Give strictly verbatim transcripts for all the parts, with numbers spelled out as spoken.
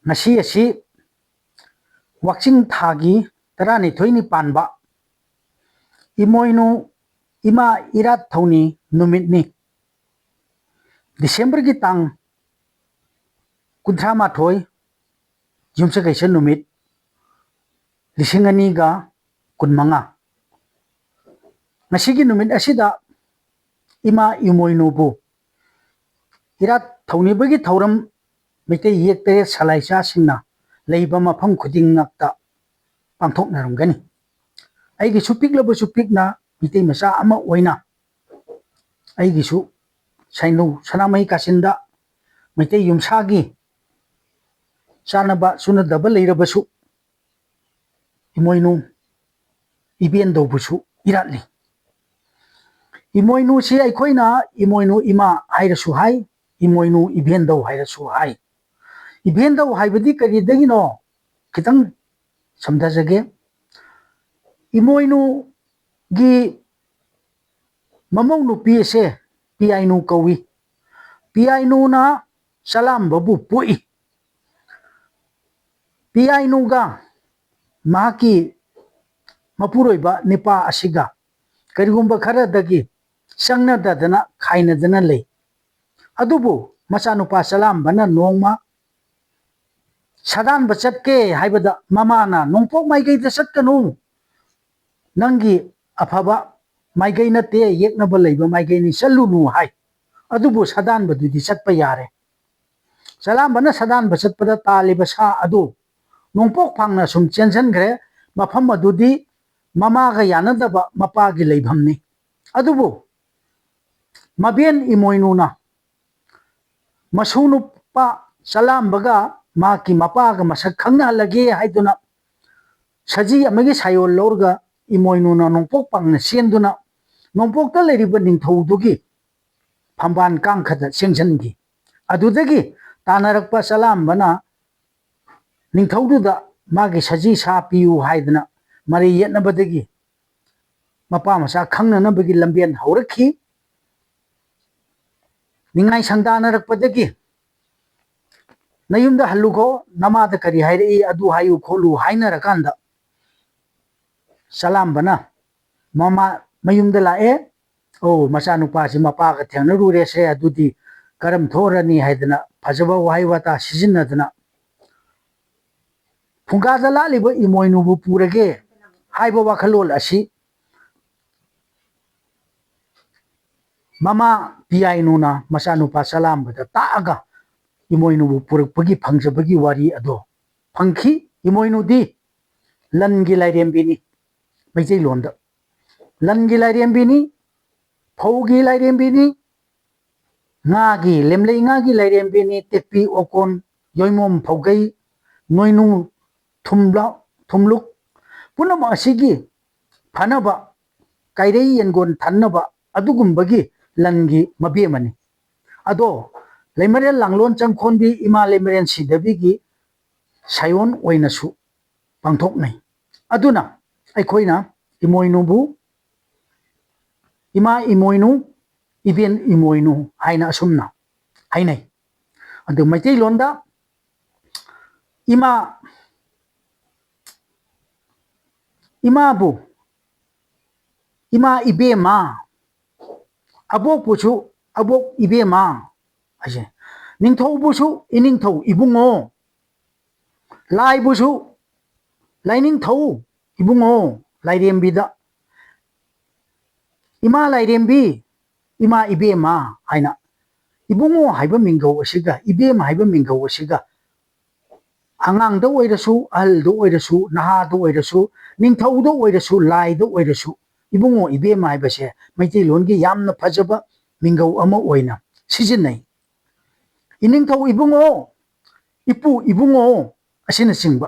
ꯉꯁꯤ ꯑꯁꯤ ꯋꯥꯛꯆꯤꯡ ꯊꯥꯒꯤ ꯇꯔꯥꯅꯤꯊꯣꯏꯅꯤ ꯄꯥꯟꯕ ꯏꯃꯣꯏꯅꯨ ꯏꯃꯥ ꯏꯔꯥꯠ ꯊꯧꯅꯤ ꯅꯨꯃꯤꯠꯅꯤ꯫ ꯗꯤꯁꯦꯝꯕꯔꯒꯤ ꯇꯥꯡ ꯀꯨꯟꯊ꯭ꯔꯥ ꯃꯥꯊꯣꯏ, ꯌꯨꯝꯁꯀꯩꯁ ꯅꯨꯃꯤꯠ, ꯂꯤꯁꯤꯡ ꯑꯅꯤꯒ ꯀꯨꯟꯃꯉꯥ꯫ ꯉꯁꯤꯒꯤ ꯅꯨꯃꯤꯠ ꯑꯁꯤꯗ ꯏꯃꯥ ꯏꯃꯣꯏꯅꯨꯕꯨ ꯏꯔꯥꯠ ꯊꯧꯅꯤꯕꯒꯤ ꯊꯧꯔꯝ ꯃꯩꯇꯩ ꯌꯦꯛ ꯇꯔꯦꯠ ꯁꯂꯥꯏꯆꯥꯁꯤꯡꯅ ꯂꯩꯕ ꯃꯐꯝ ꯈꯨꯗꯤꯡꯃꯛꯇ ꯄꯥꯡꯊꯣꯛꯅꯔꯝꯒꯅꯤ꯫ ꯑꯩꯒꯤꯁꯨ ꯄꯤꯛꯂꯕꯁꯨ ꯄꯤꯛꯅ ꯃꯩꯇꯩ ꯃꯆꯥ ꯑꯃ ꯑꯣꯏꯅ ꯑꯩꯒꯤꯁꯨ ꯁꯩꯅꯧ ꯁꯅꯥꯃꯍꯤ ꯀꯥꯆꯤꯟꯗ ꯃꯩꯇꯩ ꯌꯨꯝꯁꯥꯒꯤ ꯆꯥꯟꯅꯕ ꯆꯨꯅꯗꯕ ꯂꯩꯔꯕꯁꯨ ꯏꯃꯣꯏꯅꯨ ꯏꯕꯦꯟꯗꯧꯕꯨꯁꯨ ꯏꯔꯥꯠꯂꯤ꯫ ꯏꯃꯣꯏꯅꯨꯁꯤ ꯑꯩꯈꯣꯏꯅ ꯏꯃꯣꯏꯅꯨ ꯏꯃꯥ ꯍꯥꯏꯔꯁꯨ ꯍꯥꯏ, ꯏꯃꯣꯏꯅꯨ ꯏꯕꯦꯟꯗꯧ ꯍꯥꯏꯔꯁꯨ ꯍꯥꯏ꯫ ꯏꯕꯦꯟꯗꯧ ꯍꯥꯏꯕꯗꯤ ꯀꯔꯤꯗꯒꯤꯅꯣ? ꯈꯤꯇꯪ ꯁꯝꯊꯖꯒꯦ꯫ ꯏꯃꯣꯏꯅꯨꯒꯤ ꯃꯃꯧ ꯅꯨꯄꯤ ꯑꯁꯦ ꯄꯤꯌꯥꯏꯅꯨ ꯀꯧꯏ꯫ ꯄꯤꯌꯥꯏꯅꯨꯅ ꯆꯂꯥꯝꯕꯕꯨ ꯄꯣꯛꯏ꯫ ꯄꯤꯌꯥꯏꯅꯨꯒ ꯃꯍꯥꯛꯀꯤ ꯃꯄꯨꯔꯣꯏꯕ ꯅꯤꯄꯥ ꯑꯁꯤꯒ ꯀꯔꯤꯒꯨꯝꯕ ꯈꯔꯗꯒꯤ ꯆꯪꯅꯗꯗꯅ ꯈꯥꯏꯅꯗꯅ ꯂꯩ꯫ ꯑꯗꯨꯕꯨ ꯃꯆꯥꯅꯨꯄꯥ ꯆꯂꯥꯝꯕꯅ ꯅꯣꯡꯃ ꯁꯥꯗꯥꯟꯕ ꯆꯠꯀꯦ ꯍꯥꯏꯕꯗ ꯃꯃꯥꯅ, "ꯅꯣꯡꯄꯣꯛ ꯃꯥꯏꯀꯩꯗ ꯆꯠꯀꯅꯨ, ꯅꯪꯒꯤ ꯑꯐꯕ ꯃꯥꯏꯀꯩ ꯅꯠꯇꯦ, ꯌꯦꯛꯅꯕ ꯂꯩꯕ ꯃꯥꯏꯀꯩꯅꯤ, ꯆꯠꯂꯨꯅꯨ" ꯍꯥꯏ꯫ ꯑꯗꯨꯕꯨ ꯁꯥꯗꯥꯟꯕꯗꯨꯗꯤ ꯆꯠꯄ ꯌꯥꯔꯦ꯫ ꯆꯂꯥꯝꯕꯅ ꯁꯥꯗꯥꯟꯕ ꯆꯠꯄꯗ ꯇꯥꯜꯂꯤꯕ ꯁꯥ ꯑꯗꯨ ꯅꯣꯡꯄꯣꯛ ꯐꯥꯡꯅ ꯁꯨꯝ ꯆꯦꯟꯁꯤꯟꯈ꯭ꯔꯦ꯫ ꯃꯐꯝ ꯑꯗꯨꯗꯤ ꯃꯃꯥꯒ ꯌꯥꯅꯗꯕ ꯃꯄꯥꯒꯤ ꯂꯩꯐꯝꯅꯤ꯫ ꯑꯗꯨꯕꯨ ꯃꯕꯦꯟ ꯏꯃꯣꯏꯅꯨꯅ ꯃꯁꯨ ꯅꯨꯄꯥ ꯆꯂꯥꯝꯕꯒ ꯃꯍꯥꯛꯀꯤ ꯃꯄꯥꯒ ꯃꯁꯛ ꯈꯪꯅꯍꯜꯂꯒꯦ ꯍꯥꯏꯗꯨꯅ ꯁꯖꯤ ꯑꯃꯒꯤ ꯁꯥꯌꯣꯜ ꯂꯧꯔꯒ ꯏꯃꯣꯏꯅꯨꯅ ꯅꯣꯡꯄꯣꯛ ꯄꯥꯡꯅ ꯆꯦꯟꯗꯨꯅ ꯅꯣꯡꯄꯣꯛꯇ ꯂꯩꯔꯤꯕ ꯅꯤꯡꯊꯧꯗꯨꯒꯤ ꯐꯝꯕꯥꯜ ꯀꯥꯡꯈꯗ ꯆꯦꯟꯁꯤꯟꯈꯤ꯫ ꯑꯗꯨꯗꯒꯤ ꯇꯥꯟꯅꯔꯛꯄ ꯆꯂꯥꯝꯕꯅ ꯅꯤꯡꯊꯧꯗꯨꯗ ꯃꯥꯒꯤ ꯁꯖꯤ ꯁꯥ ꯄꯤꯌꯨ ꯍꯥꯏꯗꯅ ꯃꯔꯩ ꯌꯦꯠꯅꯕꯗꯒꯤ ꯃꯄꯥ ꯃꯆꯥ ꯈꯪꯅꯅꯕꯒꯤ ꯂꯝꯕꯦꯟ ꯍꯧꯔꯛꯈꯤ꯫ ꯅꯤꯡꯉꯥꯏ ꯁꯪꯗꯥꯅꯔꯛꯄꯗꯒꯤ "ꯅꯌꯨꯝꯗ ꯍꯜꯂꯨꯈꯣ, ꯅꯃꯥꯗ ꯀꯔꯤ ꯍꯥꯏꯔꯛꯏ ꯑꯗꯨ ꯍꯥꯏꯌꯨ ꯈꯣꯠꯂꯨ" ꯍꯥꯏꯅꯔꯀꯥꯟꯗ, ꯆꯂꯥꯝꯕꯅ ꯃꯃꯥ ꯃꯌꯨꯝꯗ ꯂꯥꯛꯑꯦ꯫ "ꯑꯧ, ꯃꯆꯥꯅꯨꯄꯥꯁꯤ ꯃꯄꯥꯒ ꯊꯦꯡꯅꯔꯨꯔꯦꯁꯦ, ꯑꯗꯨꯗꯤ ꯀꯔꯝ ꯊꯣꯛꯑꯔꯅꯤ" ꯍꯥꯏꯗꯅ ꯐꯖꯕ ꯋꯥꯍꯩ ꯋꯥꯇꯥ ꯁꯤꯖꯤꯟꯅꯗꯅ, "ꯐꯨꯡꯒꯥꯗ ꯂꯥꯠꯂꯤꯕ ꯏꯃꯣꯏꯅꯨꯕꯨ ꯄꯨꯔꯒꯦ" ꯍꯥꯏꯕ ꯋꯥꯈꯜꯂꯣꯟ ꯑꯁꯤ ꯃꯃꯥ ꯄꯤꯌꯥꯏꯅꯨꯅ ꯃꯆꯥꯅꯨꯄꯥ ꯆꯂꯥꯝꯕꯗ ꯇꯥꯛꯑꯒ ꯏꯃꯣꯏꯅꯨꯕꯨ ꯄꯨꯔꯛꯄꯒꯤ ꯐꯪꯖꯕꯒꯤ ꯋꯥꯔꯤ ꯑꯗꯣ ꯐꯪꯈꯤ꯫ ꯏꯃꯣꯏꯅꯨꯗꯤ ꯂꯟꯒꯤ ꯂꯥꯏꯔꯦꯝꯕꯤꯅꯤ꯫ ꯃꯩꯇꯩꯂꯣꯟꯗ ꯂꯟꯒꯤ ꯂꯥꯏꯔꯦꯝꯕꯤꯅꯤ, ꯐꯧꯒꯤ ꯂꯥꯏꯔꯦꯝꯕꯤꯅꯤ, ꯉꯥꯒꯤ, ꯂꯦꯝꯂꯩ ꯉꯥꯒꯤ ꯂꯥꯏꯔꯦꯝꯕꯤꯅꯤ, ꯇꯦꯛꯄꯤ, ꯑꯣꯀꯣꯟ, ꯌꯣꯏꯃꯣꯝ, ꯐꯧꯒꯩ, ꯅꯣꯏꯅꯨ, ꯊꯨꯝꯂ-, ꯊꯨꯝꯂꯨꯛ ꯄꯨꯝꯅꯃꯛ ꯑꯁꯤꯒꯤ ꯐꯅꯕ, ꯀꯥꯏꯔꯩ ꯌꯦꯟꯒꯣꯟ ꯊꯟꯅꯕ ꯑꯗꯨꯒꯨꯝꯕꯒꯤ ꯂꯟꯒꯤ ꯃꯕꯦꯝꯃꯅꯤ꯫ ꯑꯗꯣ ꯂꯩꯃꯔꯦꯜ ꯂꯥꯡꯂꯣꯟ ꯆꯪꯈꯣꯟꯕꯤ ꯏꯃꯥ ꯂꯩꯃꯔꯦꯟ ꯁꯤꯗꯕꯤꯒꯤ ꯁꯥꯏꯑꯣꯟ ꯑꯣꯏꯅꯁꯨ ꯄꯥꯡꯊꯣꯛꯅꯩ꯫ ꯑꯗꯨꯅ ꯑꯩꯈꯣꯏꯅ ꯏꯃꯣꯏꯅꯨꯕꯨ ꯏꯃꯥ ꯏꯃꯣꯏꯅꯨ, ꯏꯕꯦꯟ ꯏꯃꯣꯏꯅꯨ ꯍꯥꯏꯅ ꯑꯁꯨꯝꯅ ꯍꯥꯏꯅꯩ꯫ ꯑꯗꯨ ꯃꯩꯇꯩꯂꯣꯟꯗ ꯏꯃꯥ, ꯏꯃꯥꯕꯨ ꯏꯃꯥ ꯏꯕꯦꯝꯃ, ꯑꯕꯣꯛꯄꯨꯁꯨ ꯑꯕꯣꯛ ꯏꯕꯦꯝꯃ ꯍꯥꯏꯁꯦ, ꯅꯤꯡꯊꯧꯕꯨꯁꯨ ꯏꯅꯤꯡꯊꯧ ꯏꯕꯨꯡꯉꯣ, ꯂꯥꯏꯕꯨꯁꯨ ꯂꯥꯏꯅꯤꯡꯊꯧ ꯏꯕꯨꯡꯉꯣ, ꯂꯥꯏꯔꯦꯝꯕꯤꯗ ꯏꯃꯥ ꯂꯥꯏꯔꯦꯝꯕꯤ, ꯏꯃꯥ ꯏꯕꯦꯝꯃ ꯍꯥꯏꯅ, ꯏꯕꯨꯡꯉꯣ ꯍꯥꯏꯕ ꯃꯤꯡꯒꯧ ꯑꯁꯤꯒ ꯏꯕꯦꯝꯃ ꯍꯥꯏꯕ ꯃꯤꯡꯒꯧ ꯑꯁꯤꯒ ꯑꯉꯥꯡꯗ ꯑꯣꯏꯔꯁꯨ, ꯑꯍꯜꯗ ꯑꯣꯏꯔꯁꯨ, ꯅꯍꯥꯗ ꯑꯣꯏꯔꯁꯨ, ꯅꯤꯡꯊꯧꯗ ꯑꯣꯏꯔꯁꯨ, ꯂꯥꯏꯗ ꯑꯣꯏꯔꯁꯨ, ꯏꯕꯨꯡꯉꯣ ꯏꯕꯦꯝꯃ ꯍꯥꯏꯕꯁꯦ ꯃꯩꯇꯩꯂꯣꯟꯒꯤ ꯌꯥꯝꯅ ꯐꯖꯕ ꯃꯤꯡꯒꯧ ꯑꯃ ꯑꯣꯏꯅ ꯁꯤꯖꯤꯟꯅꯩ꯫ ꯏꯅꯤꯡꯊꯧ ꯏꯕꯨꯡꯉꯣ, ꯏꯄꯨ ꯏꯕꯨꯡꯉꯣ ꯑꯁꯤꯅꯆꯤꯡꯕ,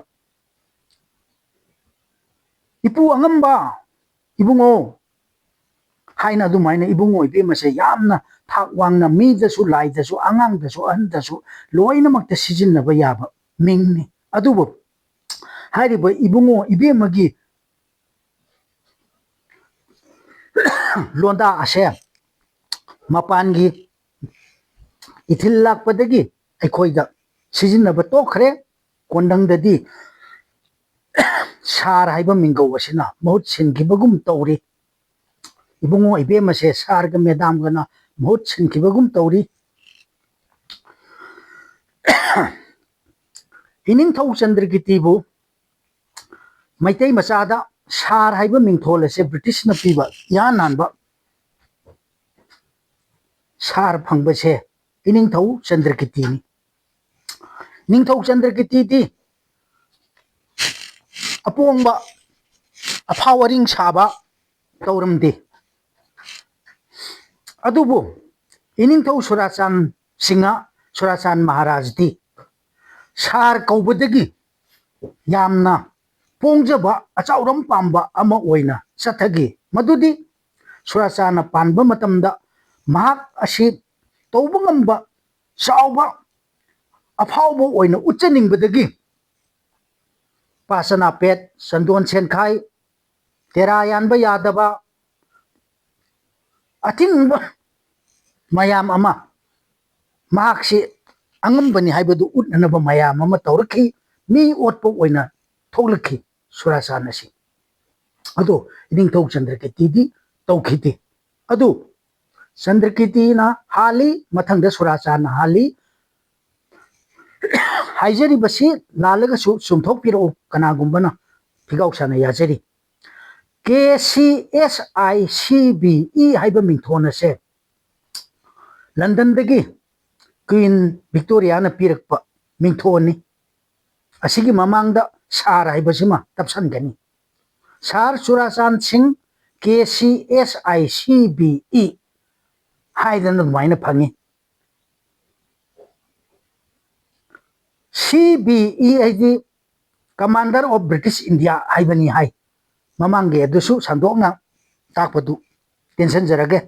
ꯏꯄꯨ ꯑꯉꯝꯕ ꯏꯕꯨꯡꯉꯣ ꯍꯥꯏꯅ ꯑꯗꯨꯃꯥꯏꯅ ꯏꯕꯨꯡꯉꯣ ꯏꯕꯦꯝꯃꯁꯦ ꯌꯥꯝꯅ ꯊꯥꯛ ꯋꯥꯡꯅ ꯃꯤꯗꯁꯨ, ꯂꯥꯏꯗꯁꯨ, ꯑꯉꯥꯡꯗꯁꯨ, ꯑꯍꯟꯗꯁꯨ ꯂꯣꯏꯅꯃꯛꯇ ꯁꯤꯖꯤꯟꯅꯕ ꯌꯥꯕ ꯃꯤꯡꯅꯤ꯫ ꯑꯗꯨꯕꯨ ꯍꯥꯏꯔꯤꯕ ꯏꯕꯨꯡꯉꯣ ꯏꯕꯦꯝꯃꯒꯤ ꯂꯣꯟꯗꯥ ꯑꯁꯦ ꯃꯄꯥꯟꯒꯤ ꯏꯊꯤꯜ ꯂꯥꯛꯄꯗꯒꯤ ꯑꯩꯈꯣꯏꯗ ꯁꯤꯖꯤꯟꯅꯕ ꯇꯣꯛꯈ꯭ꯔꯦ꯫ ꯀꯣꯟꯗꯪꯗꯗꯤ ꯁꯥꯔ ꯍꯥꯏꯕ ꯃꯤꯡꯒꯧ ꯑꯁꯤꯅ ꯃꯍꯨꯠ ꯁꯤꯟꯈꯤꯕꯒꯨꯝ ꯇꯧꯔꯤ꯫ ꯏꯕꯨꯡꯉꯣ ꯏꯕꯦꯝꯃꯁꯦ ꯁꯥꯔꯒ ꯃꯦꯗꯥꯝꯒꯅ ꯃꯍꯨꯠ ꯁꯤꯟꯈꯤꯕꯒꯨꯝ ꯇꯧꯔꯤ꯫ ꯏꯅꯤꯡꯊꯧ ꯆꯟꯗ꯭ꯔꯀꯤꯔꯇꯤꯕꯨ ꯃꯩꯇꯩ ꯃꯆꯥꯗ ꯁꯥꯔ ꯍꯥꯏꯕ ꯃꯤꯡꯊꯣꯜ ꯑꯁꯦ ꯕ꯭ꯔꯤꯇꯤꯁꯅ ꯄꯤꯕ ꯏꯍꯥꯟ ꯍꯥꯟꯕ ꯁꯥꯔ ꯐꯪꯕꯁꯦ ꯏꯅꯤꯡꯊꯧ ꯆꯟꯗ꯭ꯔꯀꯤꯔꯇꯤꯅꯤ꯫ ꯅꯤꯡꯊꯧ ꯆꯟꯗ꯭ꯔꯀꯤꯔꯇꯤꯗꯤ ꯑꯄꯣꯡꯕ, ꯑꯐꯥꯎ ꯑꯔꯤꯡ ꯁꯥꯕ ꯇꯧꯔꯝꯗꯦ꯫ ꯑꯗꯨꯕꯨ ꯏꯅꯤꯡꯊꯧ ꯁꯨꯔꯥꯆꯥꯟ ꯁꯤꯡꯍ, ꯁꯨꯔꯥꯆꯥꯟ ꯃꯍꯥꯔꯥꯖꯗꯤ ꯁꯥꯔ ꯀꯧꯕꯗꯒꯤ ꯌꯥꯝꯅ ꯄꯣꯡꯖꯕ ꯑꯆꯥꯎꯔꯝ ꯄꯥꯝꯕ ꯑꯃ ꯑꯣꯏꯅ ꯆꯠꯊꯈꯤ꯫ ꯃꯗꯨꯗꯤ ꯁꯨꯔꯥꯆꯥꯟꯅ ꯄꯥꯟꯕ ꯃꯇꯝꯗ ꯃꯍꯥꯛ ꯑꯁꯤ ꯇꯧꯕ ꯉꯝꯕ ꯆꯥꯎꯕ ꯑꯐꯥꯎꯕ ꯑꯣꯏꯅ ꯎꯠꯆꯅꯤꯡꯕꯗꯒꯤ ꯄꯥꯁꯅꯥꯄꯦꯠ, ꯆꯟꯗꯣꯟ ꯁꯦꯟꯈꯥꯏ, ꯇꯦꯔꯥ ꯌꯥꯟꯕ ꯌꯥꯗꯕ, ꯑꯊꯤꯡꯕ ꯃꯌꯥꯝ ꯑꯃ, ꯃꯍꯥꯛꯁꯤ ꯑꯉꯝꯕꯅꯤ ꯍꯥꯏꯕꯗꯨ ꯎꯠꯅꯅꯕ ꯃꯌꯥꯝ ꯑꯃ ꯇꯧꯔꯛꯈꯤ꯫ ꯃꯤ ꯑꯣꯠꯄ ꯑꯣꯏꯅ ꯊꯣꯛꯂꯛꯈꯤ ꯁꯨꯔꯥꯆꯥꯟ ꯑꯁꯤ꯫ ꯑꯗꯣ ꯏꯅꯤꯡꯊꯧ ꯆꯟꯗ꯭ꯔꯀꯤꯔꯇꯤꯗꯤ ꯇꯧꯈꯤꯗꯦ꯫ ꯑꯗꯨ ꯆꯟꯗ꯭ꯔꯀꯤꯔꯇꯤꯅ ꯍꯥꯜꯂꯤ, ꯃꯊꯪꯗ ꯁꯨꯔꯥꯆꯥꯟꯅ ꯍꯥꯜꯂꯤ꯫ ꯍꯥꯏꯖꯔꯤꯕꯁꯤ ꯂꯥꯜꯂꯒꯁꯨ ꯆꯨꯝꯊꯣꯛꯄꯤꯔꯛꯎ, ꯀꯅꯥꯒꯨꯝꯕꯅ ꯐꯤꯒꯥꯎ ꯁꯥꯟꯅ ꯌꯥꯖꯔꯤ꯫ K C S I C B E ꯍꯥꯏꯕ ꯃꯤꯡꯊꯣꯟ ꯑꯁꯦ ꯂꯟꯗꯟꯗꯒꯤ ꯀ꯭ꯋꯤꯟ ꯚꯤꯛꯇꯣꯔꯤꯌꯥꯅ ꯄꯤꯔꯛꯄ ꯃꯤꯡꯊꯣꯟꯅꯤ꯫ ꯑꯁꯤꯒꯤ ꯃꯃꯥꯡꯗ ꯁꯥꯔ ꯍꯥꯏꯕꯁꯤꯃ ꯇꯞꯁꯟꯒꯅꯤ꯫ ꯁꯥꯔ ꯆꯨꯔꯥꯆꯥꯟ ꯁꯤꯡ, K C S I C B E ꯍꯥꯏꯗꯅ ꯑꯗꯨꯃꯥꯏꯅ ꯐꯪꯉꯤ꯫ ꯁꯤ ꯕꯤ ꯏ ꯍꯥꯏꯗꯤ Commander of British India ꯍꯥꯏꯕꯅꯤ ꯍꯥꯏ꯫ ꯃꯃꯥꯡꯒꯤ ꯑꯗꯨꯁꯨ ꯁꯟꯗꯣꯛꯅ ꯇꯥꯛꯄꯗꯨ ꯇꯦꯟꯁꯤꯟꯖꯔꯒꯦ꯫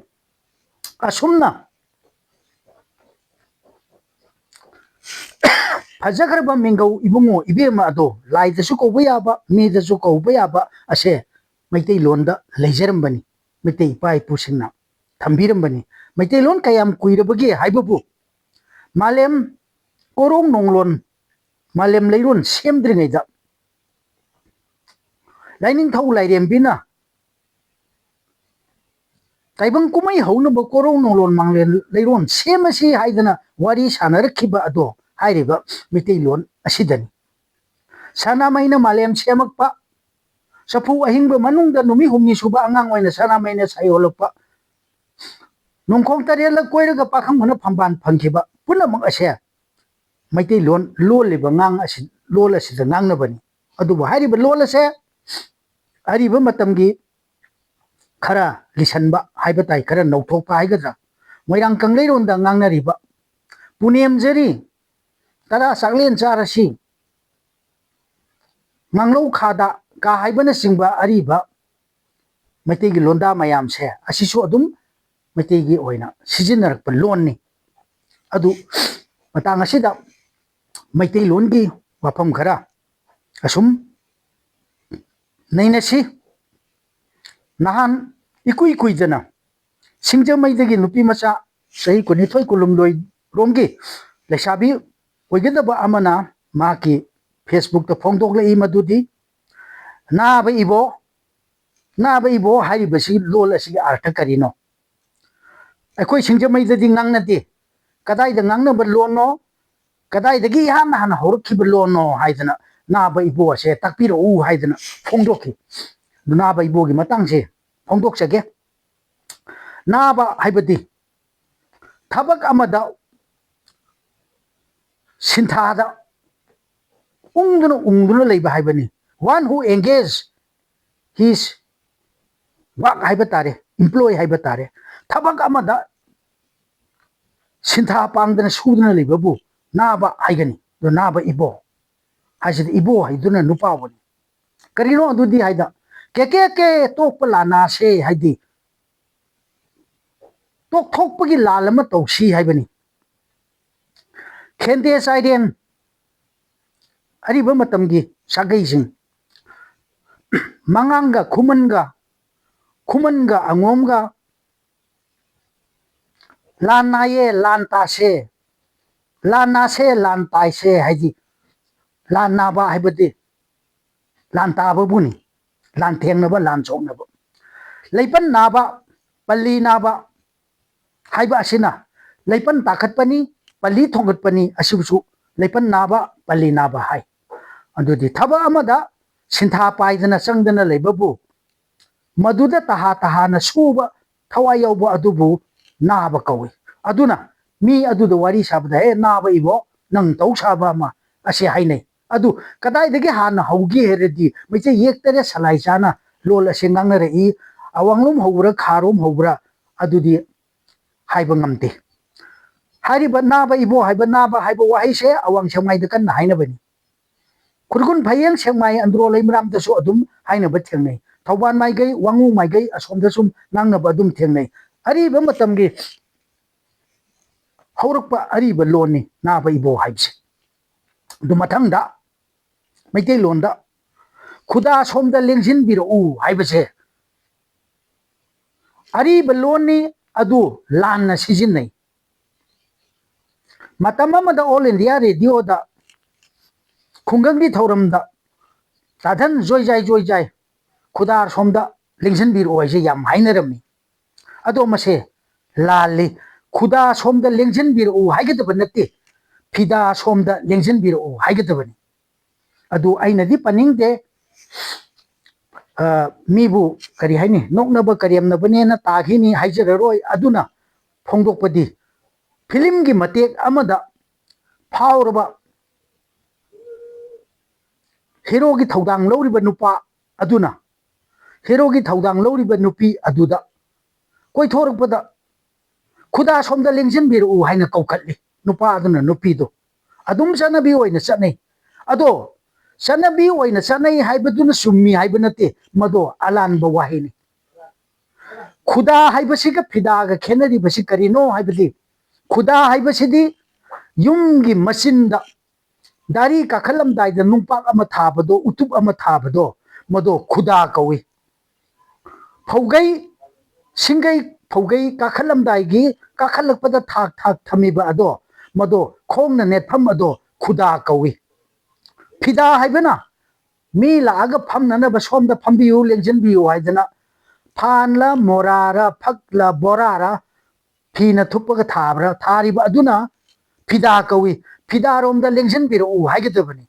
ꯑꯁꯨꯝꯅ ꯐꯖꯈ꯭ꯔꯕ ꯃꯤꯡꯒꯧ ꯏꯕꯨꯡꯉꯣ ꯏꯕꯦꯝꯃ ꯑꯗꯣ ꯂꯥꯏꯗꯁꯨ ꯀꯧꯕ ꯌꯥꯕ, ꯃꯤꯗꯁꯨ ꯀꯧꯕ ꯌꯥꯕ ꯑꯁꯦ ꯃꯩꯇꯩꯂꯣꯟꯗ ꯂꯩꯖꯔꯝꯕꯅꯤ꯫ ꯃꯩꯇꯩ ꯏꯄꯥ ꯏꯄꯨꯁꯤꯡꯅ ꯊꯝꯕꯤꯔꯝꯕꯅꯤ꯫ ꯃꯩꯇꯩꯂꯣꯟ ꯀꯌꯥꯝ ꯀꯨꯏꯔꯕꯒꯦ ꯍꯥꯏꯕꯕꯨ ꯃꯥꯂꯦꯝ ꯀꯣꯔꯧ ꯅꯣꯡꯂꯣꯟ ꯃꯥꯂꯦꯝ ꯂꯩꯔꯣꯟ ꯁꯦꯝꯗ꯭ꯔꯤꯉꯩꯗ ꯂꯥꯏꯅꯤꯡꯊꯧ ꯂꯥꯏꯔꯦꯝꯕꯤꯅ ꯇꯥꯏꯕꯪ ꯀꯨꯝꯍꯩ ꯍꯧꯅꯕ ꯀꯣꯔꯧ ꯅꯣꯡꯂꯣꯟ ꯃꯥꯂꯦꯝ ꯂꯩꯔꯣꯟ ꯁꯦꯝꯃꯁꯤ ꯍꯥꯏꯗꯅ ꯋꯥꯔꯤ ꯁꯥꯟꯅꯔꯛꯈꯤꯕ ꯑꯗꯣ ꯍꯥꯏꯔꯤꯕ ꯃꯩꯇꯩꯂꯣꯟ ꯑꯁꯤꯗꯅꯤ꯫ ꯁꯅꯥꯃꯍꯤꯅ ꯃꯥꯂꯦꯝ ꯁꯦꯝꯃꯛꯄ, ꯆꯐꯨ ꯑꯍꯤꯡꯕ ꯃꯅꯨꯡꯗ ꯅꯨꯃꯤꯠ ꯍꯨꯝꯅꯤ ꯁꯨꯕ ꯑꯉꯥꯡ ꯑꯣꯏꯅ ꯁꯅꯥꯃꯍꯤꯅ ꯁꯥꯏ ꯍꯣꯜꯂꯛꯄ, ꯅꯣꯡꯈꯣꯡ ꯇꯔꯦꯠꯂꯛ ꯀꯣꯏꯔꯒ ꯄꯥꯈꯪꯕꯅ ꯐꯝꯕꯥꯜ ꯐꯪꯈꯤꯕ ꯄꯨꯝꯅꯃꯛ ꯑꯁꯦ ꯃꯩꯇꯩꯂꯣꯟ ꯂꯣꯜꯂꯤꯕ ꯉꯥꯡ ꯑꯁꯤ, ꯂꯣꯜ ꯑꯁꯤꯗ ꯉꯥꯡꯅꯕꯅꯤ꯫ ꯑꯗꯨꯕꯨ ꯍꯥꯏꯔꯤꯕ ꯂꯣꯜ ꯑꯁꯦ ꯑꯔꯤꯕ ꯃꯇꯝꯒꯤ ꯈꯔ ꯂꯤꯁꯟꯕ ꯍꯥꯏꯕ ꯇꯥꯏ, ꯈꯔ ꯅꯧꯊꯣꯛꯄ ꯍꯥꯏꯒꯗ꯭ꯔꯥ, ꯃꯣꯏꯔꯥꯡ ꯀꯪꯂꯩꯔꯣꯟꯗ ꯉꯥꯡꯅꯔꯤꯕ "ꯄꯨꯅꯦꯝꯖꯔꯤ, ꯇꯔꯥ ꯆꯥꯛꯂꯦꯟ ꯆꯥꯔꯁꯤ", "ꯉꯥꯡꯂꯧ ꯈꯥꯗ" ꯀ ꯍꯥꯏꯕꯅꯆꯤꯡꯕ ꯑꯔꯤꯕ ꯃꯩꯇꯩꯒꯤ ꯂꯣꯟꯗꯥ ꯃꯌꯥꯝꯁꯦ ꯑꯁꯤꯁꯨ ꯑꯗꯨꯝ ꯃꯩꯇꯩꯒꯤ ꯑꯣꯏꯅ ꯁꯤꯖꯤꯟꯅꯔꯛꯄ ꯂꯣꯟꯅꯤ꯫ ꯑꯗꯨ ꯃꯇꯥꯡ ꯑꯁꯤꯗ ꯃꯩꯇꯩꯂꯣꯟꯒꯤ ꯋꯥꯐꯝ ꯈꯔ ꯑꯁꯨꯝ ꯅꯩꯅꯁꯤ꯫ ꯅꯍꯥꯟ ꯏꯀꯨꯏ ꯀꯨꯏꯗꯅ ꯁꯤꯡꯖꯃꯩꯗꯒꯤ ꯅꯨꯄꯤ ꯃꯆꯥ ꯆꯍꯤ ꯀꯨꯟꯅꯤꯊꯣꯏ ꯀꯨꯟꯍꯨꯝꯗꯣꯏ ꯔꯣꯝꯒꯤ ꯂꯩꯁꯥꯕꯤ ꯑꯣꯏꯒꯗꯕ ꯑꯃꯅ ꯃꯍꯥꯛꯀꯤ Facebook ꯇ ꯐꯣꯡꯗꯣꯛꯂꯛꯏ ꯃꯗꯨꯗꯤ, "ꯅꯥꯕ ꯏꯕꯣ, ꯅꯥꯕ ꯏꯕꯣ" ꯍꯥꯏꯔꯤꯕꯁꯤ ꯂꯣꯜ ꯑꯁꯤꯒꯤ ꯑꯥꯔꯊ ꯀꯔꯤꯅꯣ? ꯑꯩꯈꯣꯏ ꯁꯤꯡꯖꯃꯩꯗꯗꯤ ꯉꯥꯡꯅꯗꯦ꯫ ꯀꯗꯥꯏꯗ ꯉꯥꯡꯅꯕ ꯂꯣꯟꯅꯣ, ꯀꯗꯥꯏꯗꯒꯤ ꯏꯍꯥꯟ ꯍꯥꯟꯅ ꯍꯧꯔꯛꯈꯤꯕ ꯂꯣꯟꯅꯣ ꯍꯥꯏꯗꯅ "ꯅꯥꯕ ꯏꯕꯣ" ꯑꯁꯦ ꯇꯥꯛꯄꯤꯔꯛꯎ ꯍꯥꯏꯗꯅ ꯐꯣꯡꯗꯣꯛꯈꯤ꯫ ꯑꯗꯨ ꯅꯥꯕ ꯏꯕꯣꯒꯤ ꯃꯇꯥꯡꯁꯦ ꯐꯣꯡꯗꯣꯛꯆꯒꯦ꯫ ꯅꯥꯕ ꯍꯥꯏꯕꯗꯤ ꯊꯕꯛ ꯑꯃꯗ ꯁꯤꯟꯊꯥꯗ ꯎꯪꯗꯨꯅ ꯎꯪꯗꯨꯅ ꯂꯩꯕ ꯍꯥꯏꯕꯅꯤ꯫ One who engage his work ꯍꯥꯏꯕ ꯇꯥꯔꯦ, employ ꯍꯥꯏꯕ ꯇꯥꯔꯦ꯫ ꯊꯕꯛ ꯑꯃꯗ ꯁꯤꯟꯊꯥ ꯄꯥꯡꯗꯅ ꯁꯨꯗꯨꯅ ꯂꯩꯕꯕꯨ ꯅꯥꯕ ꯍꯥꯏꯒꯅꯤ꯫ ꯑꯗꯣ ꯅꯥꯕ ꯏꯕꯣ ꯍꯥꯏꯁꯤꯗꯤ ꯏꯕꯣ ꯍꯥꯏꯗꯨꯅ ꯅꯨꯄꯥꯕꯨꯅꯤ꯫ ꯀꯔꯤꯅꯣ ꯑꯗꯨꯗꯤ ꯍꯥꯏꯗ, "ꯀꯦ ꯀꯦ ꯀꯦ ꯇꯣꯛꯄ ꯂꯥꯟꯅꯥꯁꯦ" ꯍꯥꯏꯗꯤ ꯇꯣꯛꯊꯣꯛꯄꯒꯤ ꯂꯥꯟ ꯑꯃ ꯇꯧꯁꯤ ꯍꯥꯏꯕꯅꯤ꯫ ꯈꯦꯟꯗꯦ ꯆꯥꯏꯔꯦꯟ, ꯑꯔꯤꯕ ꯃꯇꯝꯒꯤ ꯁꯥꯒꯩꯁꯤꯡ, ꯃꯉꯥꯡꯒ ꯈꯨꯃꯟꯒ, ꯈꯨꯃꯟꯒ ꯑꯉꯣꯝꯒ ꯂꯥꯟ ꯅꯥꯏꯌꯦ, ꯂꯥꯟ ꯇꯥꯁꯦ, ꯂꯥꯟ ꯅꯥꯁꯦ, ꯂꯥꯟ ꯇꯥꯏꯁꯦ ꯍꯥꯏꯗꯤ, ꯂꯥꯟ ꯅꯥꯕ ꯍꯥꯏꯕꯗꯤ ꯂꯥꯟ ꯇꯥꯕꯕꯨꯅꯤ, ꯂꯥꯟ ꯊꯦꯡꯅꯕ, ꯂꯥꯟ ꯁꯣꯛꯅꯕ꯫ ꯂꯩꯄꯟ ꯅꯥꯕ, ꯄꯜꯂꯤ ꯅꯥꯕ ꯍꯥꯏꯕ ꯑꯁꯤꯅ ꯂꯩꯄꯟ ꯇꯥꯈꯠꯄꯅꯤ, ꯄꯜꯂꯤ ꯊꯣꯡꯒꯠꯄꯅꯤ꯫ ꯑꯁꯤꯕꯨꯁꯨ ꯂꯩꯄꯟ ꯅꯥꯕ, ꯄꯜꯂꯤ ꯅꯥꯕ ꯍꯥꯏ꯫ ꯑꯗꯨꯗꯤ ꯊꯕꯛ ꯑꯃꯗ ꯁꯤꯟꯊꯥ ꯄꯥꯏꯗꯅ ꯆꯪꯗꯅ ꯂꯩꯕꯕꯨ, ꯃꯗꯨꯗ ꯇꯍꯥ ꯇꯍꯥꯅ ꯁꯨꯕ ꯊꯋꯥꯏ ꯌꯥꯎꯕ ꯑꯗꯨꯕꯨ ꯅꯥꯕ ꯀꯧꯏ꯫ ꯑꯗꯨꯅ ꯃꯤ ꯑꯗꯨꯗ ꯋꯥꯔꯤ ꯁꯥꯕꯗ, "ꯍꯦ ꯅꯥꯕ ꯏꯕꯣ, ꯅꯪ ꯇꯧ ꯁꯥꯕ ꯑꯃ" ꯑꯁꯤ ꯍꯥꯏꯅꯩ꯫ ꯑꯗꯨ ꯀꯗꯥꯏꯗꯒꯤ ꯍꯥꯟꯅ ꯍꯧꯒꯦ ꯍꯥꯏꯔꯗꯤ, ꯃꯩꯇꯩ ꯌꯦꯛ ꯇꯔꯦꯠ ꯁꯂꯥꯏ ꯆꯥꯅ ꯂꯣꯜ ꯑꯁꯤ ꯉꯥꯡꯅꯔꯛꯏ꯫ ꯑꯋꯥꯡꯂꯣꯝ ꯍꯧꯕ꯭ꯔꯥ, ꯈꯥꯔꯣꯝ ꯍꯧꯕ꯭ꯔꯥ, ꯑꯗꯨꯗꯤ ꯍꯥꯏꯕ ꯉꯝꯗꯦ꯫ ꯍꯥꯏꯔꯤꯕ ꯅꯥꯕ ꯏꯕꯣ ꯍꯥꯏꯕ, ꯅꯥꯕ ꯍꯥꯏꯕ ꯋꯥꯍꯩꯁꯦ ꯑꯋꯥꯡ ꯁꯦꯛꯃꯥꯏꯗ ꯀꯟꯅ ꯍꯥꯏꯅꯕꯅꯤ꯫ ꯈꯨꯔꯒꯨꯟ, ꯐꯌꯦꯡ, ꯁꯦꯛꯃꯥꯏ, ꯑꯟꯗ꯭ꯔꯣ, ꯂꯩꯃꯔꯥꯝꯗꯁꯨ ꯑꯗꯨꯝ ꯍꯥꯏꯅꯕ ꯊꯦꯡꯅꯩ꯫ ꯊꯧꯕꯥꯜ ꯃꯥꯏꯀꯩ, ꯋꯥꯉꯨ ꯃꯥꯏꯀꯩ, ꯑꯁꯣꯝꯗꯁꯨ ꯉꯥꯡꯅꯕ ꯑꯗꯨꯝ ꯊꯦꯡꯅꯩ꯫ ꯑꯔꯤꯕ ꯃꯇꯝꯒꯤ ꯍꯧꯔꯛꯄ ꯑꯔꯤꯕ ꯂꯣꯟꯅꯤ ꯅꯥꯕ ꯏꯕꯣ ꯍꯥꯏꯕꯁꯦ꯫ ꯑꯗꯨ ꯃꯊꯪꯗ ꯃꯩꯇꯩꯂꯣꯟꯗ "ꯈꯨꯗꯥ ꯁꯣꯝꯗ ꯂꯦꯡꯁꯤꯟꯕꯤꯔꯛꯎ" ꯍꯥꯏꯕꯁꯦ ꯑꯔꯤꯕ ꯂꯣꯟꯅꯤ, ꯑꯗꯨ ꯂꯥꯟꯅ ꯁꯤꯖꯤꯟꯅꯩ꯫ ꯃꯇꯝ ꯑꯃꯗ All India Radioꯗ ꯈꯨꯡꯒꯪꯒꯤ ꯊꯧꯔꯝꯗ "ꯇꯥꯊꯟ ꯖꯣꯏꯖꯥꯏ ꯖꯣꯏꯖꯥꯏ, ꯈꯨꯗꯥ ꯁꯣꯝꯗ ꯂꯦꯡꯁꯤꯟꯕꯤꯔꯛꯑꯣ" ꯍꯥꯏꯁꯦ ꯌꯥꯝ ꯍꯥꯏꯅꯔꯝꯃꯤ꯫ ꯑꯗꯣ ꯃꯁꯦ ꯂꯥꯜꯂꯤ꯫ "ꯈꯨꯗꯥ ꯁꯣꯝꯗ ꯂꯦꯡꯁꯤꯟꯕꯤꯔꯛꯎ" ꯍꯥꯏꯒꯗꯕ ꯅꯠꯇꯦ, "ꯐꯤꯗꯥ ꯁꯣꯝꯗ ꯂꯦꯡꯁꯤꯟꯕꯤꯔꯛꯎ" ꯍꯥꯏꯒꯗꯕꯅꯤ꯫ ꯑꯗꯨ ꯑꯩꯅꯗꯤ ꯄꯟꯅꯤꯡꯗꯦ꯫ ꯑ, ꯃꯤꯕꯨ ꯀꯔꯤ ꯍꯥꯏꯅꯤ, ꯅꯣꯛꯅꯕ ꯀꯔꯦꯝꯅꯕꯅꯦꯅ ꯇꯥꯈꯤꯅꯤ, ꯍꯥꯏꯖꯔꯔꯣꯏ꯫ ꯑꯗꯨꯅ ꯐꯣꯡꯗꯣꯛꯄꯗꯤ, ꯐꯤꯂꯝꯒꯤ ꯃꯇꯦꯛ ꯑꯃꯗ ꯐꯥꯎꯔꯕ ꯍꯦꯔꯣꯒꯤ ꯊꯧꯗꯥꯡ ꯂꯧꯔꯤꯕ ꯅꯨꯄꯥ ꯑꯗꯨꯅ ꯍꯦꯔꯣꯒꯤ ꯊꯧꯗꯥꯡ ꯂꯧꯔꯤꯕ ꯅꯨꯄꯤ ꯑꯗꯨꯗ ꯀꯣꯏꯊꯣꯔꯛꯄꯗ "ꯈꯨꯗꯥ ꯁꯣꯝꯗ ꯂꯦꯡꯁꯤꯟꯕꯤꯔꯛꯎ" ꯍꯥꯏꯅ ꯀꯧꯈꯠꯂꯤ ꯅꯨꯄꯥ ꯑꯗꯨꯅ ꯅꯨꯄꯤꯗꯣ꯫ ꯑꯗꯨꯝ ꯆꯠꯅꯕꯤ ꯑꯣꯏꯅ ꯆꯠꯅꯩ꯫ ꯑꯗꯣ ꯆꯠꯅꯕꯤ ꯑꯣꯏꯅ ꯆꯠꯅꯩ ꯍꯥꯏꯕꯗꯨꯅ ꯆꯨꯝꯃꯤ ꯍꯥꯏꯕ ꯅꯠꯇꯦ, ꯃꯗꯣ ꯑꯂꯥꯟꯕ ꯋꯥꯍꯩꯅꯤ꯫ ꯈꯨꯗꯥ ꯍꯥꯏꯕꯁꯤꯒ ꯐꯤꯗꯥꯒ ꯈꯦꯠꯅꯔꯤꯕꯁꯤ ꯀꯔꯤꯅꯣ ꯍꯥꯏꯕꯗꯤ, ꯈꯨꯗꯥ ꯍꯥꯏꯕꯁꯤꯗꯤ ꯌꯨꯝꯒꯤ ꯃꯆꯤꯟꯗ ꯗꯥꯔꯤ ꯀꯥꯈꯠꯂꯝꯗꯥꯏꯗ ꯅꯨꯡꯄꯥꯛ ꯑꯃ ꯊꯥꯕꯗꯣ, ꯎꯇꯨꯞ ꯑꯃ ꯊꯥꯕꯗꯣ, ꯃꯗꯣ ꯈꯨꯗꯥ ꯀꯧꯏ꯫ ꯐꯧꯒꯩ, ꯁꯤꯡꯒꯩ, ꯐꯧꯒꯩ ꯀꯥꯈꯠꯂꯝꯗꯥꯏꯒꯤ, ꯀꯥꯈꯠꯂꯛꯄꯗ ꯊꯥꯛ ꯊꯥꯛ ꯊꯝꯃꯤꯕ ꯑꯗꯣ, ꯃꯗꯣ ꯈꯣꯡꯅ ꯅꯦꯠꯐꯝ ꯑꯗꯣ ꯈꯨꯗꯥ ꯀꯧꯏ꯫ ꯐꯤꯗꯥ ꯍꯥꯏꯕꯅ ꯃꯤ ꯂꯥꯛꯑꯒ ꯐꯝꯅꯅꯕ ꯁꯣꯝꯗ ꯐꯝꯕꯤꯌꯨ, ꯂꯦꯡꯁꯤꯟꯕꯤꯌꯨ ꯍꯥꯏꯗꯅ ꯐꯥꯟꯂ ꯃꯣꯔꯥꯔ ꯐꯛꯂ ꯕꯣꯔꯥꯔ ꯐꯤꯅ ꯊꯨꯞꯄꯒ ꯊꯥꯕ꯭ꯔꯥ, ꯊꯥꯔꯤꯕ ꯑꯗꯨꯅ ꯐꯤꯗꯥ ꯀꯧꯏ꯫ ꯐꯤꯗꯥꯔꯣꯝꯗ ꯂꯦꯡꯁꯤꯟꯕꯤꯔꯛꯎ ꯍꯥꯏꯒꯗꯕꯅꯤ꯫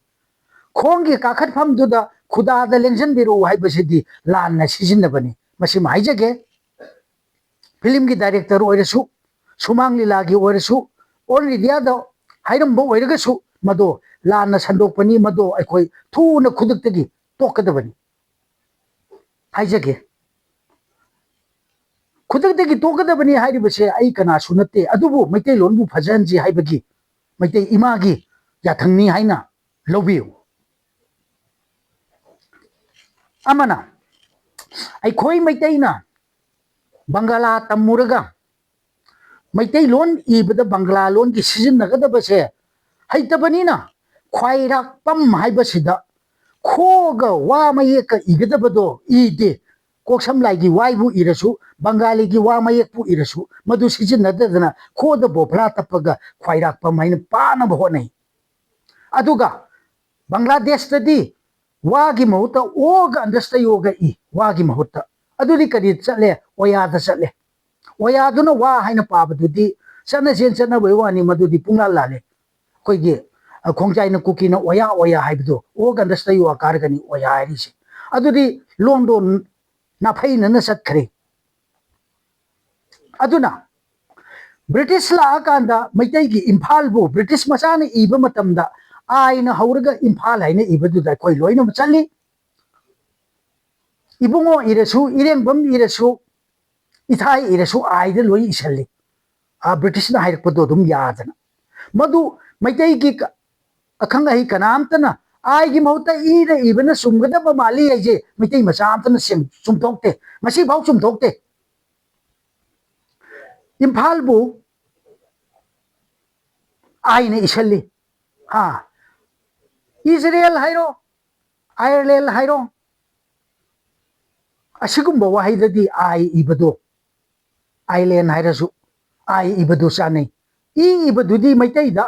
ꯈꯣꯡꯒꯤ ꯀꯥꯈꯠꯐꯝꯗꯨꯗ ꯈꯨꯗꯥꯗ ꯂꯦꯡꯁꯤꯟꯕꯤꯔꯛꯎ ꯍꯥꯏꯕꯁꯤꯗꯤ ꯂꯥꯟꯅ ꯁꯤꯖꯤꯟꯅꯕꯅꯤ꯫ ꯃꯁꯤꯃ ꯍꯥꯏꯖꯒꯦ, ꯐꯤꯂꯝꯒꯤ ꯗꯥꯏꯔꯦꯛꯇꯔ ꯑꯣꯏꯔꯁꯨ, ꯁꯨꯃꯥꯡ ꯂꯤꯂꯥꯒꯤ ꯑꯣꯏꯔꯁꯨ, ꯑꯣꯜ ꯏꯟꯗꯤꯌꯥꯗ ꯍꯥꯏꯔꯝꯕ ꯑꯣꯏꯔꯒꯁꯨ ꯃꯗꯣ ꯂꯥꯟꯅ ꯁꯟꯗꯣꯛꯄꯅꯤ꯫ ꯃꯗꯣ ꯑꯩꯈꯣꯏ ꯊꯨꯅ ꯈꯨꯗꯛꯇꯒꯤ ꯇꯣꯛꯀꯗꯕꯅꯤ꯫ ꯍꯥꯏꯖꯒꯦ, ꯈꯨꯗꯛꯇꯒꯤ ꯇꯣꯛꯀꯗꯕꯅꯤ ꯍꯥꯏꯔꯤꯕꯁꯦ ꯑꯩ ꯀꯅꯥꯁꯨ ꯅꯠꯇꯦ, ꯑꯗꯨꯕꯨ ꯃꯩꯇꯩꯂꯣꯟꯕꯨ ꯐꯖꯍꯟꯁꯤ ꯍꯥꯏꯕꯒꯤ ꯃꯩꯇꯩ ꯏꯃꯥꯒꯤ ꯌꯥꯊꯪꯅꯤ ꯍꯥꯏꯅ ꯂꯧꯕꯤꯌꯨ꯫ ꯑꯃꯅ, ꯑꯩꯈꯣꯏ ꯃꯩꯇꯩꯅ ꯕꯪꯒꯂꯥ ꯇꯝꯃꯨꯔꯒ ꯃꯩꯇꯩꯂꯣꯟ ꯏꯕꯗ ꯕꯪꯒꯂꯥ ꯂꯣꯟꯒꯤ ꯁꯤꯖꯤꯟꯅꯒꯗꯕꯁꯦ ꯍꯩꯇꯕꯅꯤꯅ, ꯈ꯭ꯋꯥꯏꯔꯥꯛꯄꯝ ꯍꯥꯏꯕꯁꯤꯗ ꯈꯣꯒ ꯋꯥ ꯃꯌꯦꯛꯀ ꯏꯒꯗꯕꯗꯣ ꯏꯗꯦ꯫ ꯀꯣꯛ ꯁꯝ ꯂꯥꯏꯒꯤ ꯋꯥꯏꯕꯨ ꯏꯔꯁꯨ, ꯕꯪꯒꯥꯂꯤꯒꯤ ꯋꯥ ꯃꯌꯦꯛꯄꯨ ꯏꯔꯁꯨ, ꯃꯗꯨ ꯁꯤꯖꯤꯟꯅꯗꯗꯅ ꯈꯣꯗ ꯕꯣꯐ꯭ꯂꯥ ꯇꯞꯄꯒ ꯈ꯭ꯋꯥꯏꯔꯥꯛꯄꯝ ꯍꯥꯏꯅ ꯄꯥꯅꯕ ꯍꯣꯠꯅꯩ꯫ ꯑꯗꯨꯒ ꯕꯪꯒ꯭ꯂꯥꯗꯦꯁꯇꯗꯤ ꯋꯥꯒꯤ ꯃꯍꯨꯠꯇ ꯑꯣꯒ ꯑꯟꯗꯔꯁꯇ ꯌꯣꯒ ꯏ, ꯋꯥꯒꯤ ꯃꯍꯨꯠꯇ꯫ ꯑꯗꯨꯗꯤ ꯀꯔꯤ ꯆꯠꯂꯦ? ꯑꯣꯌꯥꯗ ꯆꯠꯂꯦ꯫ ꯑꯣꯌꯥꯗꯨꯅ ꯋꯥ ꯍꯥꯏꯅ ꯄꯥꯕꯗꯨꯗꯤ ꯆꯠꯅ ꯆꯦꯟ ꯆꯠꯅꯕꯒꯤ ꯋꯥꯅꯤ, ꯃꯗꯨꯗꯤ ꯄꯨꯡꯂꯥꯜ ꯂꯥꯜꯂꯦ꯫ ꯑꯩꯈꯣꯏꯒꯤ, ꯑ, ꯈꯣꯡꯖꯥꯏꯅ ꯀꯨꯀꯤꯅ ꯑꯣꯌꯥ ꯑꯣꯌꯥ ꯍꯥꯏꯕꯗꯣ, ꯑꯣꯒ ꯑꯟꯗꯔꯁꯇ ꯌꯣꯒ ꯀꯥꯔꯒꯅꯤ ꯑꯣꯌꯥ ꯍꯥꯏꯔꯤꯁꯦ꯫ ꯑꯗꯨꯗꯤ ꯂꯣꯟꯗꯣ ꯅꯥꯐꯩꯅꯅ ꯆꯠꯈ꯭ꯔꯦ꯫ ꯑꯗꯨꯅ ꯕ꯭ꯔꯤꯇꯤꯁ ꯂꯥꯛꯑꯀꯥꯟꯗ ꯃꯩꯇꯩꯒꯤ ꯏꯝꯐꯥꯜꯕꯨ ꯕ꯭ꯔꯤꯇꯤꯁ ꯃꯆꯥꯅ ꯏꯕ ꯃꯇꯝꯗ ꯑꯥꯏꯅ ꯍꯧꯔꯒ ꯏꯝꯐꯥꯜ ꯍꯥꯏꯅ ꯏꯕꯗꯨꯗ ꯑꯩꯈꯣꯏ ꯂꯣꯏꯅꯃꯛ ꯆꯠꯂꯤ꯫ ꯏꯕꯨꯡꯉꯣ ꯏꯔꯁꯨ, ꯏꯔꯦꯡꯕꯝ ꯏꯔꯁꯨ, ꯏꯊꯥꯏ ꯏꯔꯁꯨ ꯑꯥꯏꯗ ꯂꯣꯏ ꯏꯁꯜꯂꯤ꯫ ꯑꯥ, ꯕ꯭ꯔꯤꯇꯤꯁꯅ ꯍꯥꯏꯔꯛꯄꯗꯣ ꯑꯗꯨꯝ ꯌꯥꯗꯅ꯫ ꯃꯗꯨ ꯃꯩꯇꯩꯒꯤ ꯀ-, ꯑꯈꯪ ꯑꯍꯩ ꯀꯅꯥꯝꯇꯅ ꯑꯥꯏꯒꯤ ꯃꯍꯨꯠꯇ ꯏꯅ ꯏꯕꯅ ꯆꯨꯝꯒꯗꯕ ꯃꯥꯜꯂꯤ ꯍꯥꯏꯁꯦ ꯃꯩꯇꯩ ꯃꯆꯥ ꯑꯝꯇꯅ ꯁꯦꯝ-, ꯆꯨꯝꯊꯣꯛꯇꯦ꯫ ꯉꯁꯤꯐꯥꯎ ꯆꯨꯝꯊꯣꯛꯇꯦ꯫ ꯏꯝꯐꯥꯜꯕꯨ ꯑꯥꯏꯅ ꯏꯁꯜꯂꯤ꯫ ꯑꯥ, ꯏꯖꯔꯦꯜ ꯍꯥꯏꯔꯣ, ꯑꯥꯌꯔꯂꯦꯟ ꯍꯥꯏꯔꯣ, ꯑꯁꯤꯒꯨꯝꯕ ꯋꯥꯍꯩꯗꯗꯤ ꯑꯥꯏ ꯏꯕꯗꯣ, ꯑꯥꯏꯂꯦꯟ ꯍꯥꯏꯔꯁꯨ ꯑꯥꯏ ꯏꯕꯗꯨ ꯆꯥꯅꯩ꯫ ꯏ ꯏꯕꯗꯨꯗꯤ ꯃꯩꯇꯩꯗ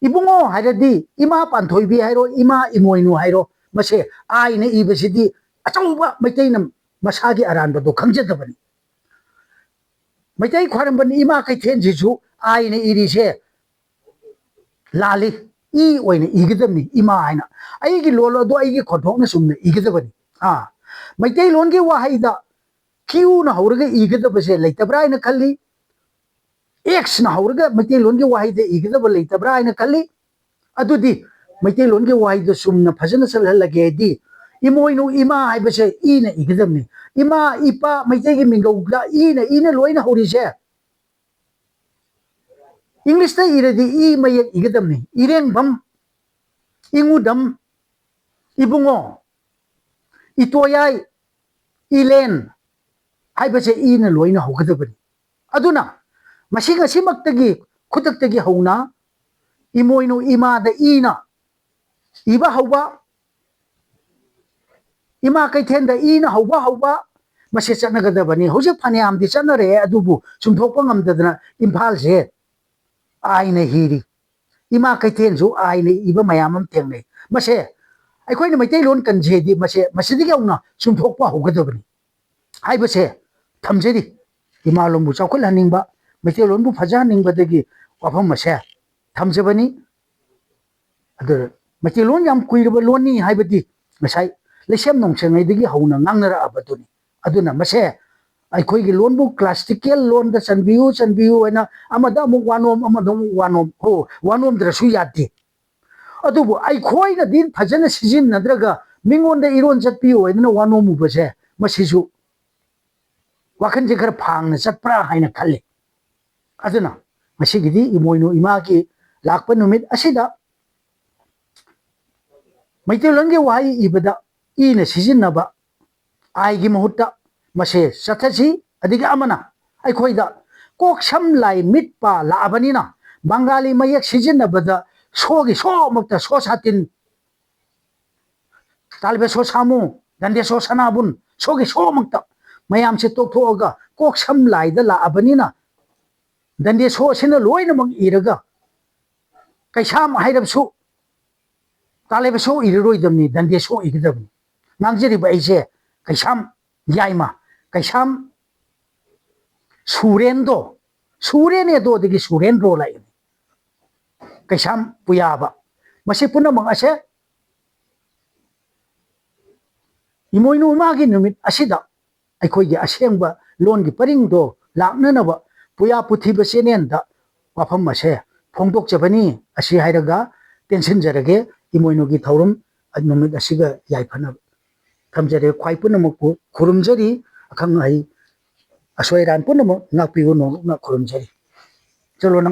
ꯏꯕꯨꯡꯉꯣ ꯍꯥꯏꯔꯗꯤ ꯏꯃꯥ ꯄꯥꯟꯊꯣꯏꯕꯤ ꯍꯥꯏꯔꯣ, ꯏꯃꯥ ꯏꯃꯣꯏꯅꯨ ꯍꯥꯏꯔꯣ, ꯃꯁꯦ ꯑꯥꯏꯅ ꯏꯕꯁꯤꯗꯤ ꯑꯆꯧꯕ ꯃꯩꯇꯩꯅ ꯃꯁꯥꯒꯤ ꯑꯔꯥꯟꯕꯗꯣ ꯈꯪꯖꯗꯕꯅꯤ꯫ ꯃꯩꯇꯩ ꯈ꯭ꯋꯥꯏꯔꯝꯕꯟ ꯏꯃꯥ ꯀꯩꯊꯦꯜꯁꯤꯁꯨ ꯑꯥꯏꯅ ꯏꯔꯤꯁꯦ ꯂꯥꯜꯂꯤ꯫ ꯏ ꯑꯣꯏꯅ ꯏꯒꯗꯕꯅꯤ, ꯏꯃꯥ ꯍꯥꯏꯅ꯫ ꯑꯩꯒꯤ ꯂꯣꯜ ꯑꯗꯣ ꯑꯩꯒꯤ ꯈꯣꯟꯊꯣꯛꯅ ꯆꯨꯝꯅ ꯏꯒꯗꯕꯅꯤ꯫ ꯑꯥ, ꯃꯩꯇꯩꯂꯣꯟꯒꯤ ꯋꯥꯍꯩꯗ ꯀ꯭ꯌꯨꯅ ꯍꯧꯔꯒ ꯏꯒꯗꯕꯁꯦ ꯂꯩꯇꯕ꯭ꯔꯥ ꯍꯥꯏꯅ ꯈꯜꯂꯤ꯫ ꯑꯦꯛꯁꯅ ꯍꯧꯔꯒ ꯃꯩꯇꯩꯂꯣꯟꯒꯤ ꯋꯥꯍꯩꯗ ꯏꯒꯗꯕ ꯂꯩꯇꯕ꯭ꯔꯥ ꯍꯥꯏꯅ ꯈꯜꯂꯤ꯫ ꯑꯗꯨꯗꯤ ꯃꯩꯇꯩꯂꯣꯟꯒꯤ ꯋꯥꯍꯩꯗꯣ ꯆꯨꯝꯅ ꯐꯖꯅ ꯆꯠꯍꯜꯂꯒꯦ ꯍꯥꯏꯗꯤ, ꯏꯃꯣꯏꯅꯨ ꯏꯃꯥ ꯍꯥꯏꯕꯁꯦ ꯏꯅ ꯏꯒꯗꯕꯅꯤ꯫ ꯏꯃꯥ, ꯏꯄꯥ, ꯃꯩꯇꯩꯒꯤ ꯃꯤꯡꯒꯧꯗ ꯏꯅ, ꯏꯅ ꯂꯣꯏꯅ ꯍꯧꯔꯤꯁꯦ꯫ ꯏꯪꯂꯤꯁꯇ ꯏꯔꯗꯤ ꯏ ꯃꯌꯦꯛ ꯏꯒꯗꯕꯅꯤ꯫ ꯏꯔꯦꯡꯕꯝ, ꯏꯉꯨꯗꯝ, ꯏꯕꯨꯡꯉꯣ, ꯏꯇꯣꯌꯥꯏ, ꯏꯂꯦꯟ ꯍꯥꯏꯕꯁꯦ ꯏꯅ ꯂꯣꯏꯅ ꯍꯧꯒꯗꯕꯅꯤ꯫ ꯑꯗꯨꯅ ꯃꯁꯤ ꯉꯁꯤꯃꯛꯇꯒꯤ, ꯈꯨꯗꯛꯇꯒꯤ ꯍꯧꯅ ꯏꯃꯣꯏꯅꯨ ꯏꯃꯥꯗ ꯏꯅ ꯏꯕ ꯍꯧꯕ, ꯏꯃꯥ ꯀꯩꯊꯦꯜꯗ ꯏꯅ ꯍꯧꯕ ꯍꯧꯕ, ꯃꯁꯤ ꯆꯠꯅꯒꯗꯕꯅꯤ꯫ ꯍꯧꯖꯤꯛ ꯐꯅꯌꯥꯝꯗꯤ ꯆꯠꯅꯔꯛꯑꯦ, ꯑꯗꯨꯕꯨ ꯆꯨꯝꯊꯣꯛꯄ ꯉꯝꯗꯗꯅ ꯏꯝꯐꯥꯜꯁꯦ ꯑꯥꯏꯅ ꯍꯤꯔꯤ꯫ ꯏꯃꯥ ꯀꯩꯊꯦꯜꯁꯨ ꯑꯥꯏꯅ ꯏꯕ ꯃꯌꯥꯝ ꯑꯃ ꯊꯦꯡꯅꯩ꯫ ꯃꯁꯦ ꯑꯩꯈꯣꯏꯅ ꯃꯩꯇꯩꯂꯣꯟ ꯀꯟꯖꯦꯗꯤ ꯃꯁꯦ ꯃꯁꯤꯗꯒꯤ ꯍꯧꯅ ꯆꯨꯝꯊꯣꯛꯄ ꯍꯧꯒꯗꯕꯅꯤ ꯍꯥꯏꯕꯁꯦ ꯊꯝꯖꯔꯤ꯫ ꯏꯃꯥꯂꯣꯟꯕꯨ ꯆꯥꯎꯈꯠꯍꯟꯅꯤꯡꯕ, ꯃꯩꯇꯩꯂꯣꯟꯕꯨ ꯐꯖꯍꯟꯅꯤꯡꯕꯗꯒꯤ ꯋꯥꯐꯝ ꯑꯁꯦ ꯊꯝꯖꯕꯅꯤ꯫ ꯑꯗꯨ ꯃꯩꯇꯩꯂꯣꯟ ꯌꯥꯝ ꯀꯨꯏꯔꯕ ꯂꯣꯟꯅꯤ ꯍꯥꯏꯕꯗꯤ ꯉꯁꯥꯏ ꯂꯩꯁꯦꯝ ꯅꯣꯡꯁꯦꯡꯉꯩꯗꯒꯤ ꯍꯧꯅ ꯉꯥꯡꯅꯔꯛꯑꯕꯗꯨꯅꯤ꯫ ꯑꯗꯨꯅ ꯃꯁꯦ ꯑꯩꯈꯣꯏꯒꯤ ꯂꯣꯟꯕꯨ ꯀ꯭ꯂꯥꯁꯤꯀꯦꯜ ꯂꯣꯟꯗ ꯆꯟꯕꯤꯌꯨ, ꯆꯟꯕꯤꯌꯨ ꯍꯥꯏꯅ ꯑꯃꯗ ꯑꯃꯨꯛ ꯋꯥꯅꯣꯝ, ꯑꯃꯗ ꯑꯃꯨꯛ ꯋꯥꯅꯣꯝ, ꯍꯣ, ꯋꯥꯅꯣꯝꯗ꯭ꯔꯁꯨ ꯌꯥꯗꯦ꯫ ꯑꯗꯨꯕꯨ ꯑꯩꯈꯣꯏꯅꯗꯤ ꯐꯖꯅ ꯁꯤꯖꯤꯟꯅꯗ꯭ꯔꯒ ꯃꯤꯉꯣꯟꯗ ꯏꯔꯣꯟ ꯆꯠꯄꯤꯌꯨ ꯍꯥꯏꯗꯅ ꯋꯥꯅꯣꯝꯃꯨꯕꯁꯦ, ꯃꯁꯤꯁꯨ ꯋꯥꯈꯜꯁꯦ ꯈꯔ ꯐꯥꯡꯅ ꯆꯠꯄ꯭ꯔꯥ ꯍꯥꯏꯅ ꯈꯜꯂꯤ꯫ ꯑꯗꯨꯅ ꯉꯁꯤꯒꯤꯗꯤ ꯏꯃꯣꯏꯅꯨ ꯏꯃꯥꯒꯤ ꯂꯥꯛꯄ ꯅꯨꯃꯤꯠ ꯑꯁꯤꯗ ꯃꯩꯇꯩꯂꯣꯟꯒꯤ ꯋꯥꯍꯩ ꯏꯕꯗ ꯏꯅ ꯁꯤꯖꯤꯟꯅꯕ ꯑꯥꯏꯒꯤ ꯃꯍꯨꯠꯇ ꯃꯁꯦ ꯆꯠꯊꯁꯤ꯫ ꯑꯗꯒꯤ ꯑꯃꯅ ꯑꯩꯈꯣꯏꯗ ꯀꯣꯛ ꯁꯝ ꯂꯥꯏ ꯃꯤꯠ ꯄꯥ ꯂꯥꯛꯑꯕꯅꯤꯅ ꯕꯪꯒꯥꯂꯤ ꯃꯌꯦꯛ ꯁꯤꯖꯤꯟꯅꯕꯗ ꯁꯣꯒꯤ ꯁꯣꯃꯛꯇ ꯁꯣ ꯁꯥꯇꯤꯟ, ꯇꯥꯜꯕꯦ ꯁꯣ ꯁꯥꯃꯨ, ꯗꯟꯗꯦ ꯁꯣ ꯁꯅꯥꯕꯨꯟ, ꯁꯣꯒꯤ ꯁꯣꯃꯛꯇ ꯃꯌꯥꯝꯁꯦ ꯇꯣꯛꯊꯣꯛꯑꯒ ꯀꯣꯛ ꯁꯝ ꯂꯥꯏꯗ ꯂꯥꯛꯑꯕꯅꯤꯅ ꯗꯟꯗꯦ ꯁꯣ ꯑꯁꯤꯅ ꯂꯣꯏꯅꯃꯛ ꯏꯔꯒ ꯀꯩꯁꯥꯝ ꯍꯥꯏꯔꯕꯁꯨ ꯇꯥꯂꯦꯕ ꯁꯣꯛ ꯏꯔꯔꯣꯏꯗꯕꯅꯤ, ꯗꯟꯗꯦ ꯁꯣꯛ ꯏꯒꯗꯕꯅꯤ꯫ ꯉꯥꯡꯖꯔꯤꯕ ꯑꯩꯁꯦ ꯀꯩꯁꯥꯝ ꯌꯥꯏꯃ, ꯀꯩꯁꯥꯝ ꯁꯨꯔꯦꯟꯗꯣ, ꯁꯨꯔꯦꯟ ꯑꯦꯗꯣꯗꯒꯤ ꯁꯨꯔꯦꯟꯗ꯭ꯔꯣ ꯂꯥꯛꯏꯅꯤ꯫ ꯀꯩꯁꯥꯝ ꯄꯨꯌꯥꯕ, ꯃꯁꯤ ꯄꯨꯝꯅꯃꯛ ꯑꯁꯦ ꯏꯃꯣꯏꯅꯨ ꯏꯃꯥꯒꯤ ꯅꯨꯃꯤꯠ ꯑꯁꯤꯗ ꯑꯩꯈꯣꯏꯒꯤ ꯑꯁꯦꯡꯕ ꯂꯣꯟꯒꯤ ꯄꯔꯤꯡꯗꯣ ꯂꯥꯛꯅꯅꯕ ꯄꯨꯌꯥ ꯄꯨꯊꯤꯕ ꯆꯦꯅꯦꯜꯗ ꯋꯥꯐꯝ ꯑꯁꯦ ꯐꯣꯡꯗꯣꯛꯆꯕꯅꯤ꯫ ꯑꯁꯤ ꯍꯥꯏꯔꯒ ꯇꯦꯟꯁꯤꯟꯖꯔꯒꯦ꯫ ꯏꯃꯣꯏꯅꯨꯒꯤ ꯊꯧꯔꯝ ꯅꯨꯃꯤꯠ ꯑꯁꯤꯒ ꯌꯥꯏꯐꯅꯕ ꯊꯝꯖꯔꯦ꯫ ꯈ꯭ꯋꯥꯏ ꯄꯨꯝꯅꯃꯛꯄꯨ ꯈꯨꯔꯨꯝꯖꯔꯤ꯫ ꯑꯈꯪ ꯑꯍꯩ, ꯑꯁꯣꯏ ꯑꯔꯥꯟ ꯄꯨꯝꯅꯃꯛ ꯉꯥꯛꯄꯤꯌꯨ, ꯅꯣꯡꯂꯨꯛꯅ ꯈꯨꯔꯨꯝꯖꯔꯤ꯫ ꯆꯠꯂꯣ ꯅꯪ꯫